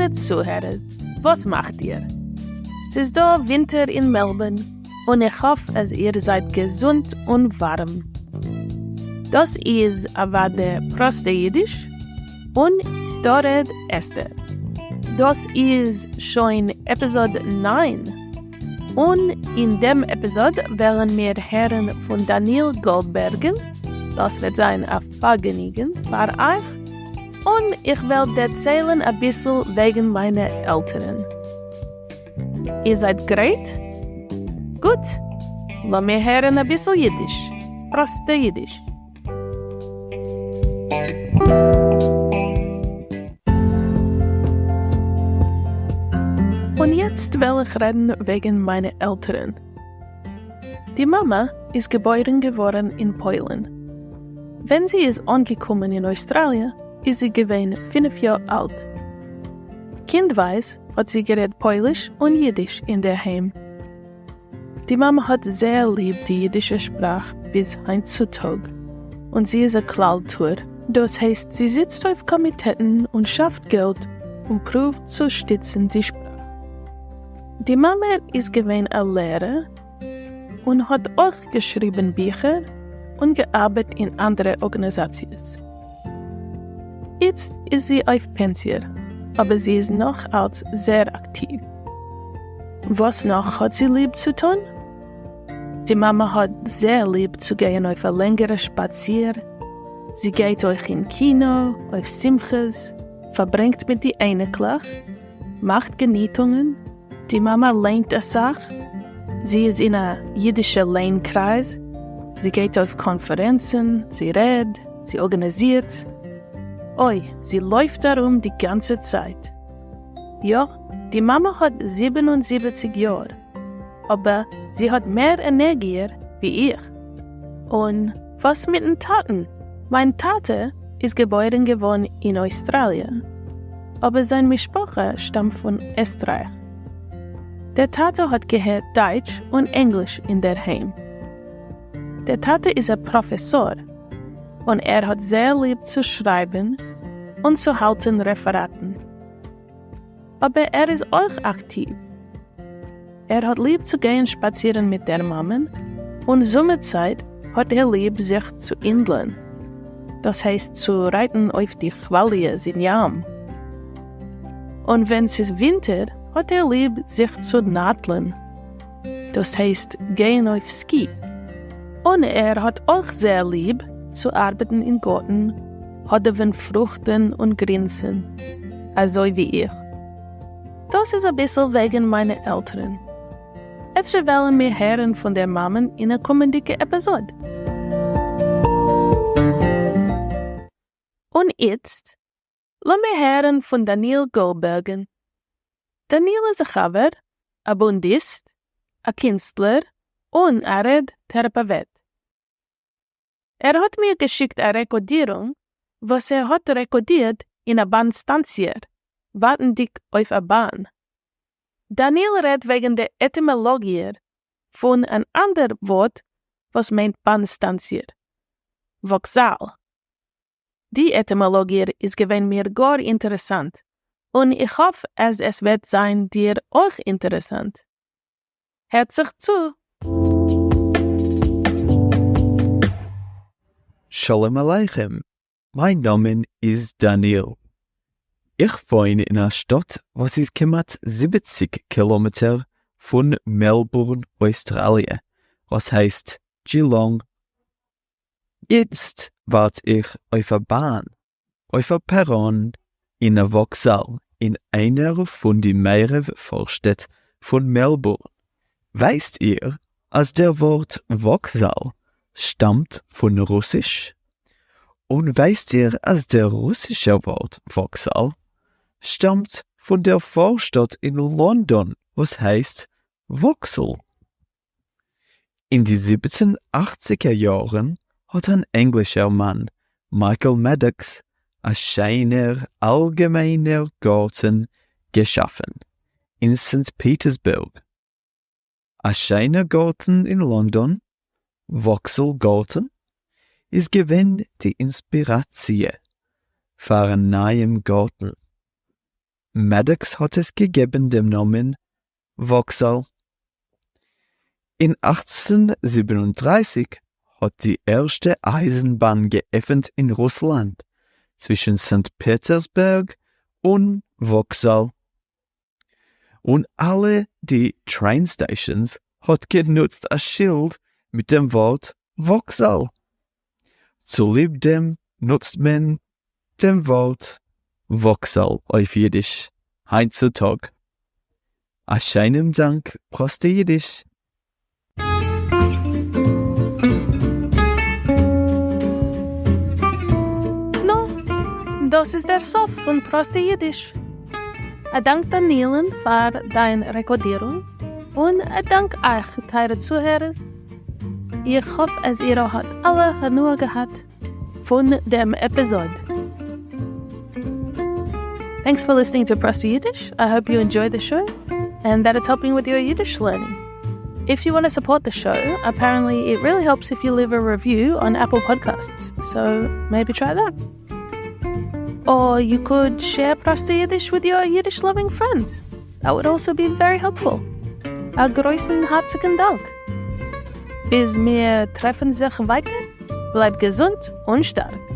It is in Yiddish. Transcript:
טייערע צוהערער, וואס מאכט איר? ס'איז דא ווינטער אין מעלבורן, און איך האף אז איר זייט געזונט און ווארעם. דאס איז אוודאי פראסטע אידיש, און דא רעדט אסתר. דאס איז שוין עפיזאד 9, און אין דעם עפיזאד וועלן מיר הערן פון דניאל גאלדבערגן, דאס וועט זיין א פארגעניגן פאר אייך, און איך וועל דערציילן אביסל וועגן מיינע עלטערן. איר זייט גרייט? גוט! לאמיר הערן אביסל אידיש, פראסטע אידיש. און יעצט וועל איך רעדן וועגן מיינע עלטערן. די מאמע איז געבוירן געווארן אין פוילן. ווען זי איז אנגעקומען אין אויסטראליע איז זי געווען פינף יאר אלט. קינדווייז האט זי גערעדט פויליש און אידיש אינדערהיים. די מאמע האט זייער ליב די אידישע שפראך ביז היינט צו טאג, און זי איז א כלל טוער, דאס הייסט זי זיצט אויף קאמיטעטן און שאפט געלט און פרואווט צו שטיצן די שפראך. די מאמע איז געווען א לערער און האט אויך געשריבן ביכער און געארבעט אין אנדערע ארגאניזאציעס. איצט איז זי אויף פענסיע, אבער זי איז נאך אלץ זייער אקטיוו. וואס נאך האט זי ליב צו טון? די מאמע האט זייער ליב צו גייען אויף א לענגערע שפאציר, זי גייט אויך אין קינא, אויף שמחות, פארברענגט מיט די אייניקלעך, מאכט געניטונגען, די מאמע ליינט אסאך, זי איז אין א אידישע ליין קרייז, זי גייט אויף קאנפערענצן, זי רעד, זי ארגאניזירט, אוי, זי לויפט ארום די גאנצע צייט. יא, די מאמע האט 77 יאר, אבער זי האט מער ענערגיע ווי איך. און וואס מיטן טאטן? מיין טאטע איז געבוירן געווארן אין אויסטראליע, אבער זיין משפחה שטאמט פון עסטרייך. דער טאטע האט געהערט דייטש און ענגליש אינדערהיים. דער טאטע איז א פראפעסאר, און ער האט זייער ליב צו שרייבן און צו האלטן רעפעראטן. אבער ער איז אויך אקטיוו. ער האט ליב צו גייען שפאצירן מיט דער מאמען, און זומער צייט האט ער ליב זיך צו אינדלען, דאס הייסט צו רייטן אויף די כוואליעס אין ים. און ווען ס'איז ווינטער האט ער ליב זיך צו נאטלען, דאס הייסט גיין אויף סקי. און ער האט אויך זייער ליב צו ארבעטן אין גארטן, האדעווען פרוכטן און גרינסן, אזוי ווי איך. דאס איז אביסל וועגן מיינע עלטערן. אפשר וועלן מיר הערן פון דער מאמען אין א קומענדיגע עפיזאד. און איצט, לאמיר הערן פון דניאל גאלדבערגן. דניאל איז א חבר, א בונדיסט, א קינסטלער, און א רעד טעראפעוועט. ער האט מיר געשיקט א רעקארדירונג וואס ער האט רעקארדירט אין א באן סטאנציע, ווארטנדיג אויף א באן. דניאל רעדט וועגן דער עטימאלאגיע פון אן אנדער ווארט וואס מיינט באן סטאנציע, וואקזאל. די עטימאלאגיע איז געווען מיר גאר אינטערעסאנט, און איך האף אז עס וועט זיין דיר אויך אינטערעסאנט. הערט זיך צו! שלום עליכם, מיין נאמען איז דניאל. איך וואוין אין א שטאט וואס איז כמעט 70 קילאמעטער פון מעלבורן אויסטראליע, וואס הייסט דזשילאנג. איצט ווארט איך אויף א באן, אויף א פעראן אין א וואקזאל אין איינער פון די מערב פארשטעט פון מעלבורן. ווייסט איר אז דער ווארט וואקזאל שטאמט פון רוסיש? און ווייסט איר אז דער רוסישער ווארט וואקזאל שטאמט פון דער פארשטאט אין לאנדאן וואס הייסט וואקסל? אין די זיבעצן אכציגער יארן האט אן ענגלישער מאן, מייקל מעדאקס, א שיינער אלגעמיינער גארטן געשאפן אין סענט פיטערסבורג. א שיינער גארטן אין לאנדאן, וואקסל גארטן, איז געווען די אינספיראציע פארן נייעם גארטן. Maddox האט עס געגעבן דעם נאמען וואקזאל. אין 1837 האט די ערשטע אייזנבאן געעפנט אין רוסלאנד צווישן סאנקט פעטערסבורג און וואקזאל. און אלע די train stations האט גענוצט א שילד מיט דעם ווארט וואקזאל. צוליב דעם נוצט מען דעם ווארט וואקזאל אויף אידיש היינט צו טאג. א שיינעם דאנק פראסטע אידיש. נו, דאס איז דער סוף פון פראסטע אידיש. א דאנק דניאל'ן פאר דיין רעקארדירונג, און א דאנק אייך טייערע צוהערער. איך האף אז איר האט אלע הנאה געהאט פון דעם עפיזאד. Thanks for listening to Prosta Yiddish. I hope you enjoy the show and that it's helping with your Yiddish learning. If you want to support the show, apparently it really helps if you leave a review on Apple Podcasts, so maybe try that. Or you could share Prosta Yiddish with your Yiddish loving friends. That would also be very helpful. א גרויסן הארציגן דאנק. ביז מיר טרעפן זיך ווייטער, בלייב געזונט און שטארק.